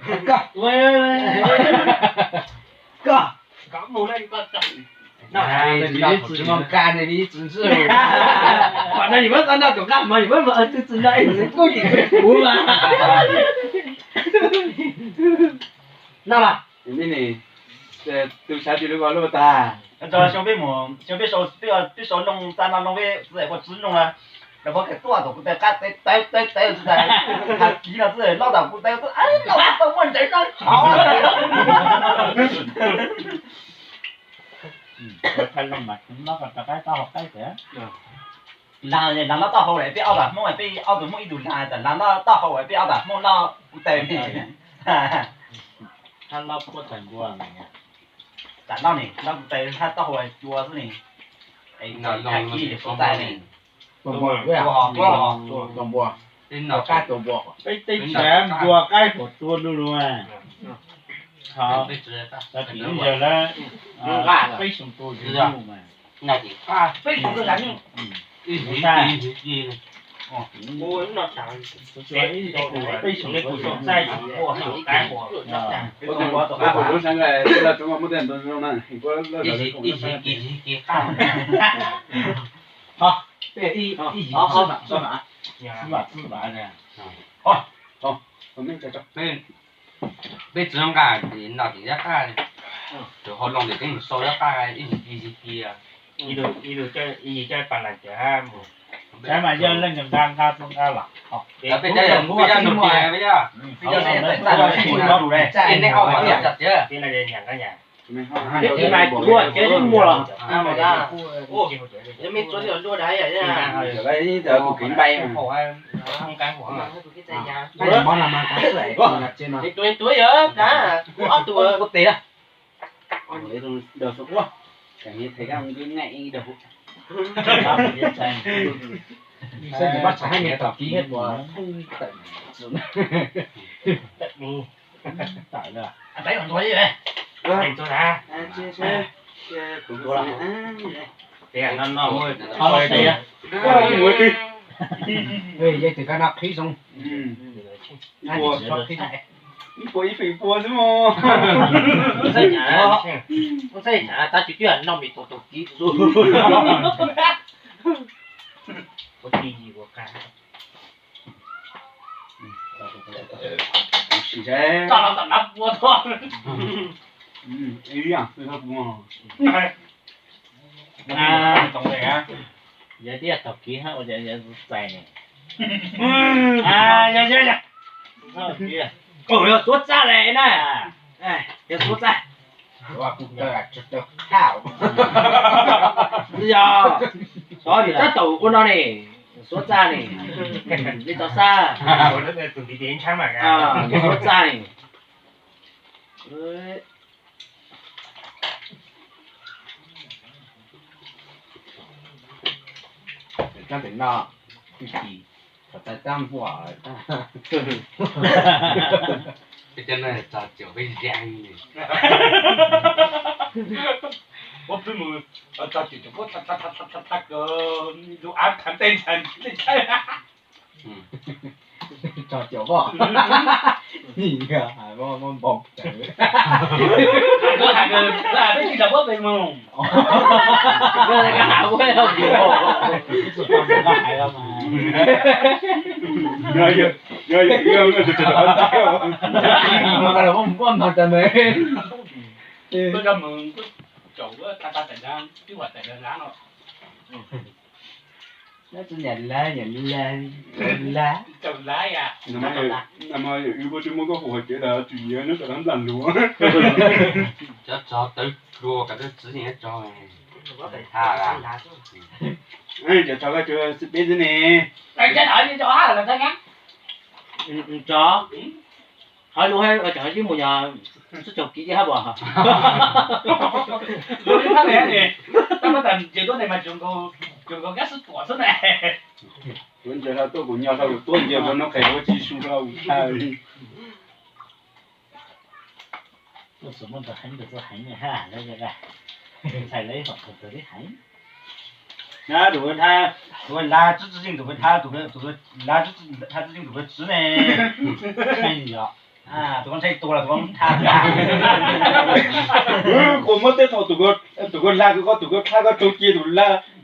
Koj, koj, koj mus na, koj tsis moog kag ne, tsis ntxwg. Pam no yus muab tau noj tus nqaj mog, yus muab mus twg tsis noj es kuj nim kuv mas. Noj los? Tus sav tsis lug ua luaj tag. Xyoo peb mus, xyoo peb sau, peb sau noog txaj no noog peb txiv ua txiv noog na, lawv muab khaws tuaj tom kuv taw qab tawv tawv tawv tawv tawv, has kiv no xwb, loj tom kuv taw, loj tau muaj ntsev noj tshauv. Laag, laag noj taub hau lawm peb ob tug Hmoob, peb ob tug Hmoob ib tug laag, laag noj taub hau lawm peb ob tug Hmoob noj kuv taw ne. Hab loj puab tag ntua. Tam noj ne, noj kuv taw hab taub hau cua xwb ne. Has kiv txaij ne. Tua npua, tua npua, tua npua. Peb tej tshav npua qaib puas tua du lug. Thaum, thaum tim yawg lawv, peb xyoo tua zis nyuj mas. Peb xyoo tua zis nyuj. Peb xyoo tua zis nyuj. Ib zis, ib zis, ib zis, ib zis. Ho, ib zis, ib zis, ib zis. Peb tsis noj nqaj, noj tim zab qaj, tus hauv loo tim teeb mus sau zab qaj ib zis, ib zis, ib zis. Peb cov yog nug tias peb yog, peb yog, peb yog, nej ob tsis tias. Mej tsuav li luaj dab yam. Tuav, tuav yog dab, kuv ob tug. Ua no no, ua no no. Yeej twg kab noj qhib zoo. Ib puas ib feem pua xwb mog. Tab sis twb yog noj me tus tus kiv xwb. Ua ti yim ua qa. Ib yam xwb. Yog tias thaum kiv ua cas yog txais ne. Yog xuab txaj lawm na. Yog xuab txaj. Yog, xyov yus tab tom ua no ne, xuab txaj ne, li tau xaj, xuab txaj ne. Txaj pem no, tsis tau txaj npua. Cov no tso caum peb zeeg li. Muab peb mus tso caum caum kuj tha tha tha tha tha kawg lub av khav tej ntshai tej ntshai. Tso caum koj. Hais muab npau tawv. Koj hais kawg, koj hais peb tsis los muab peb mus. Koj hais ua, koj hais los mas. Yog, yog, yog, muab npau tawv me. Koj coj mus caum tha tha tawm na, twb vam tawm na no. Nyam lab, nyam lab, nyam lab. Nam yog wb puas tsis muaj koj hu hais tias dag tswm yim nyob tom lab nplam luag. Cov tsov tawv dua kom tau txiv neej tsov. Ha, cov tsov koj tsuas xwb peb xwb ne. Tsov, qhov lus cov yeej mus yog xwb tsaug kiv hab as. Lus li phab ne, tab muab tas ces tuab neeg mas tsuas nkaus kab xwb tuam xwb ne. Tuab ntses hla tuaj kuv nyo hla kuv tuab ntses ua noj qes ua tsis su hla kuv tshaj li. Tuaj txog muaj ntawd heev, tuaj heev ha, lawv ntxhais lawv ib hom thaum tawg lib heev. Na tus, tus lab txwb txwj yeej tus lab, tus lab txwb yeej tus txwv ne. Yog tus ntshai tua los tus ntha. Kuv muab tej thaum tus ko hla koj, tus ko hla koj tsaug cia tus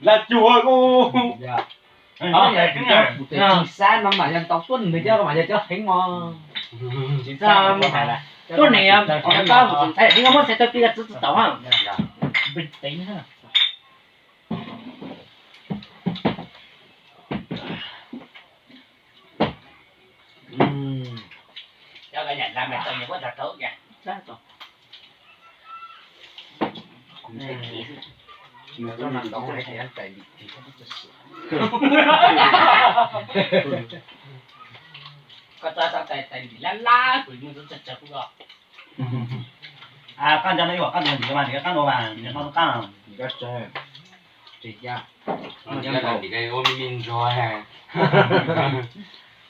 lab cuag kuj. Tus xab no mas yog tau tuab neeg coj mas yog cov heev mos. Tuab neeg, tus ntxhais heev muab ntxhais tau pib txwv txwv tau. Koj txav tais lim lab lab kuv mus txog tsawg kuv ko. Qab nco no ib, qab nco ntawm mas, qab no mas, nco no qab. Ua me me ntsuag.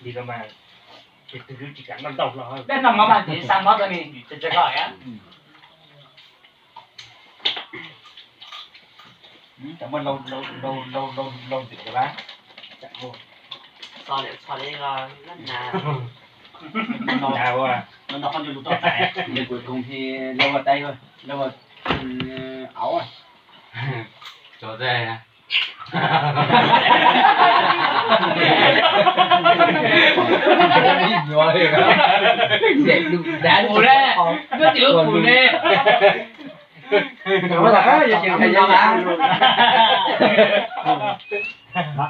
Li no mas, ces tus twg tsis kam noj ntau los. Dej noj mov mas ces xa mov rau nws tsawg tsawg ko. Cov muaj lau lau lau lau lau ntws lawm. Xo lawm txho li ko, no no qhov ncauj lus toj tais. Kuv koom phi lawv ua tais, lawv ua auv. Tso tais. Kuv ne, koj tsis ua kuv ne.